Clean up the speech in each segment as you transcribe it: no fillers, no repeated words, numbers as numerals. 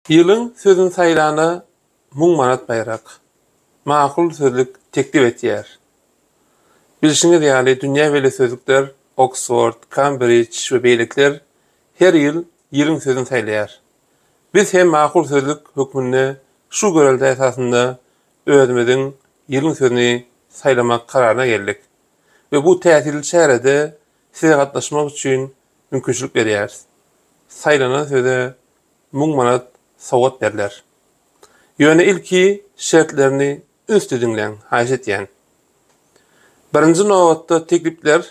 Ýylyň sözüni saýlana 1000 manat baýrak. Makul sözlük teklip etýär. Bilşiňiz ýaly dünýä belli sözlükler Oksford, Kambrij we beýlekiler her ýyl ýylyň sözüni saýlaýar. Biz hem Makul sözlük hökmünde şu görelde esasynda özümiziň ýylyň sözüni saýlamak kararyna geldik we bu täsirli çärede size gatnaşmak üçin mümkinçilik berýäris. Saýlanan söze 1000 manat sowgat berler. Ýöne ilki şertlerini ünsli diňläň, haýyş etýän. Birinji nobatda teklipler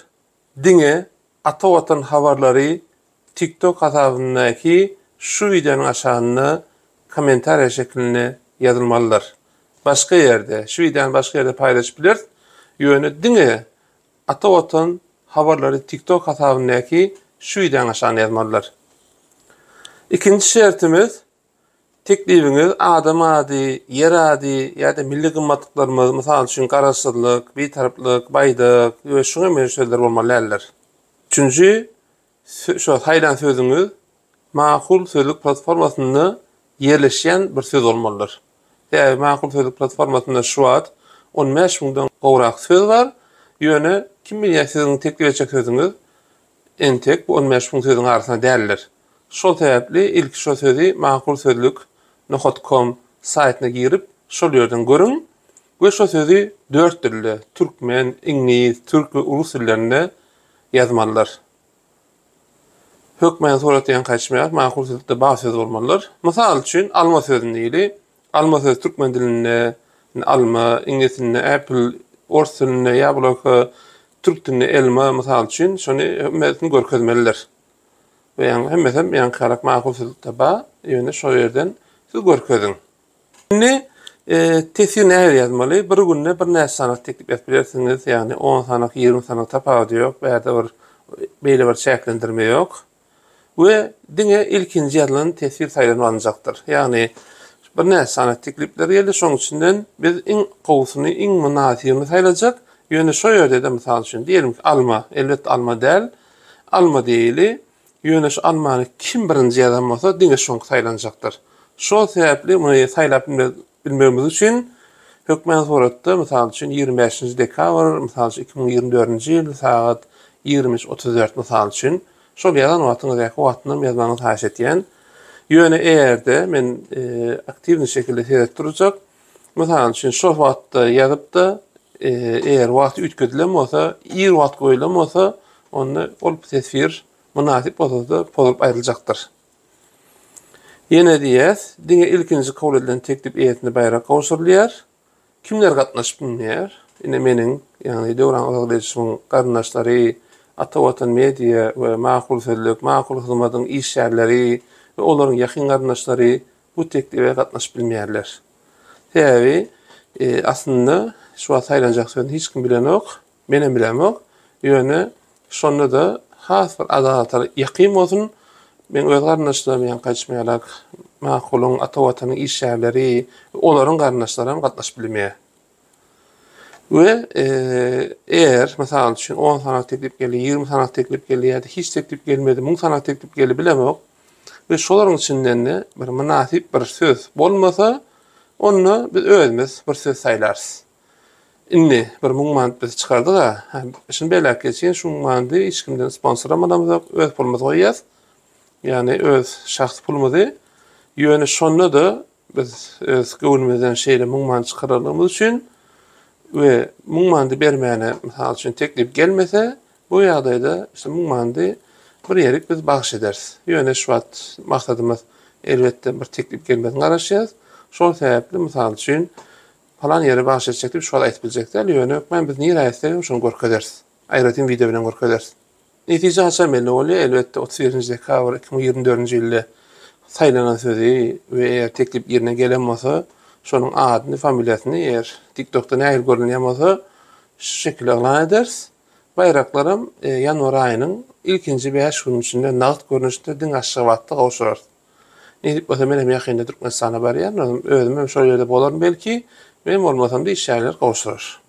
diňe Ata Watan habarlary TikTok hasabyndaky şu wideonyň aşagynda kommentariýa şeklinde ýazylmalydyr. Başga ýerde, şu wideony başga ýerde paýlaşyp bileris, ýöne diňe Ata Watan habarlary TikTok hasabyndaky şu wideonyň aşagyna ýazmalydyr. Ikinji şertimiz, teklibiňiz adam ady, ýer ady ýa-da milli gymmatlyklarymyz, mysal üçin, Garaşsyzlyk, Bitaraplyk, Baýdak we şuňa meňzeş sözler bolmaly däldir. Üçünji, şo saýlan sözüňiz Makul sözlük platformasynda ýerleşýän bir söz bolmalydyr. Sebäbi Makul sözlük platformasynda şu wagt 15 müňden gowrak söz bar. Ýöne kim bilýär siziň teklip etjek sözüňiz entek bu 15 müň sözüň arasynda däldir. Şol sebäpli ilki şo sözi Makul sözlük nokat kom saýtyna girip şol ýerden görüň we şo sözi dört dilde, türkmen, iňlis, türk we rus dillerinde ýazmalydyr. Hökmany suratda ýaňky aýtşym makul sözlükde bar söz bolmalydyr. Mysal üçin, alma sözüni diýeli. Alma sözi türkmen dilinde alma, iňlis dilinde apple, ors dilinde ýabloko, türk dilinde elma mysal üçin şony hemmesini görkezmelidir. We ýaňy hemmesem ýaňky ýalak makul sözlükde bar, ýöne şo ýerden siz görkeziň. Indi teswir nähili ýazmaly? Bir günde birnäçe sanak teklip ýazyp bilersiňiz, ýagny on sanak, 20 sanak tapawudy ýok. Bu ýerde bir beýle bir çäklendirme ýok. We diňe ilkinji ýazylan teswir saýlanyp alynjakdyr. Ýagny birnäçe sanak teklipler geldi, şonuň içinden biz iň gowusyny, iň mynasybyny saýlajak. Ýöne şo ýerde-de mysal üçin diýelim ki alma, elbetde alma däl, alma diýeli. Ýöne şu almany kim birinji ýazan bolsa, diňe şoňky saýlanjakdyr. Şol sebäpli muny saýlap bilmegimiz üçin hökmän suratda, mysal üçin, 25-nji dekabr, mysal üçin, 2024-nji ýyl sagat 23:34 mysal üçin, şol ýazan wagtyňyzdaky wagtynam ýazmagyňyzy haýyş etýän. Ýöne eger-de men aktiwnyý şekilde seredip durjak, mysal üçin, şol wagtda ýazyp-da, eger wagt üýtgedilen bolsa, ir wagt goýulan bolsa, onda ol teswir mynasyp bolsa-da pozulyp aýryljakdyr. Ýene diýýäs, diňe ilkinji kabul edilen teklip eýesine baýrak gowşurylýar. Kimler gatnaşyp bilmeýär? Ine meniň, ýagny Döwran Orazgylyjowyň garyndaşlary, Ata Watan Media we Makul Sözlük, Makul Hyzmatyň işgärleri we olaryň ýakyn garyndaşlary bu teklibe gatnaşyp bilmeýärler. Sebäbi, aslynda şu wagt saýlanjak sözüni hiç kim bilenok. Menem bilemok. Ýöne şonda-da has bir adalata ýakyn bolsun. Meň öz garyndaşlarym ýaňky aýdyşym ýalak Makulyň, Ata Watanyň işgärleri, olaryň garyndaşlary hem gatnaşyp bilmeýär. We eger, mysal üçin, on sany teklip geldi, 20 sany teklip geldi ýa-da hiç teklip gelmedi, 1000 sany teklip geldi bilemok. We şolaryň içinden-de bir mynasyp bir söz bolmasa, onda biz özümiz bir söz saýlarys. Indi bir 1000 manat biz çykardyk-a. Şuny belläp geçeýin, şu 1000 manady hiç kimden sponsoram alamzok, öz pulumyzy goýýas. Ýagny öz şahsy pulumyzy. Ýöne şonda-da biz öz göwnümizden şeýle 1000 manat çykaranlygymyz üçin we 1000 manady bermäne, mysal üçin, teklip gelmese, bu ýagdaýda işte 1000 manady bir ýerik biz bagyş ederis. Ýöne şu wagt maksadymyz elbetde bir teklip gelmesine garaşýas. Şol sebäpli, mysal üçin, Palan ýere bagyş etjek diýip şu wagt aýdyp biljek däl, ýöne hökman biz nirä etsegem şony görkezeris. Aýratyn wideo bilen görkezeris. Netije haçan belli bolýar? Elbetde 31-nji dekabr 2024-nji ýylda saýlanan sözi we eger teklip ýerine gelen bolsa, şonuň adyny, familiýasyny eger TikTokda nähili görünýän bolsa, şu şekilde yglan ederis. Baýraklaram ýanwar aýynyň ilkinji 5 gününiň içinde nagt görnüşde diňe Aşgabatda gowşurarys. Nesip bolsa menem ýakynda Türkmenistana barýan, özüm hem şol ýerde bolaryn belki, men bolmasam-da işgärler gowşurar.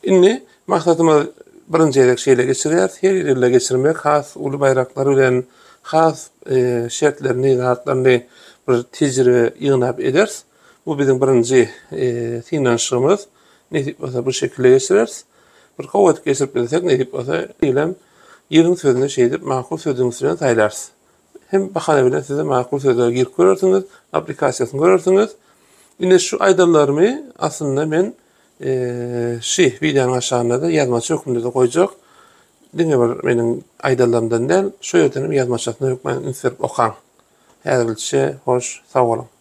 Indi maksadymyz birinji gezek şeýle geçirýäris, her ýylda geçirmek has uly baýraklar bilen, has şertlerini, zatlaryny. bir tejribe ýygnap ederis. Bu biziň birinji synanyşygymyz. Nesip bolsa bu şekilde geçireris. Bir gowy edip geçirip bilsek, nesip bolsa ýylem ýylyň sözüni şeýdip makul sözüň üstünden saýlarys. Hem bahana bilen size makul sözlere girip görersiňiz, applikasiýasyny görersiňiz. Ine şu aýdanlarymy aslynda men şi wideonyň aşagynda-da ýazmaça hökmünde-de goýjak. Diňe bir meniň aýdanlarymdan däl, şu ýerden hem ýazmaçasyna hökman üns berip okaň. Häzirlikçe hoş, sag boluň.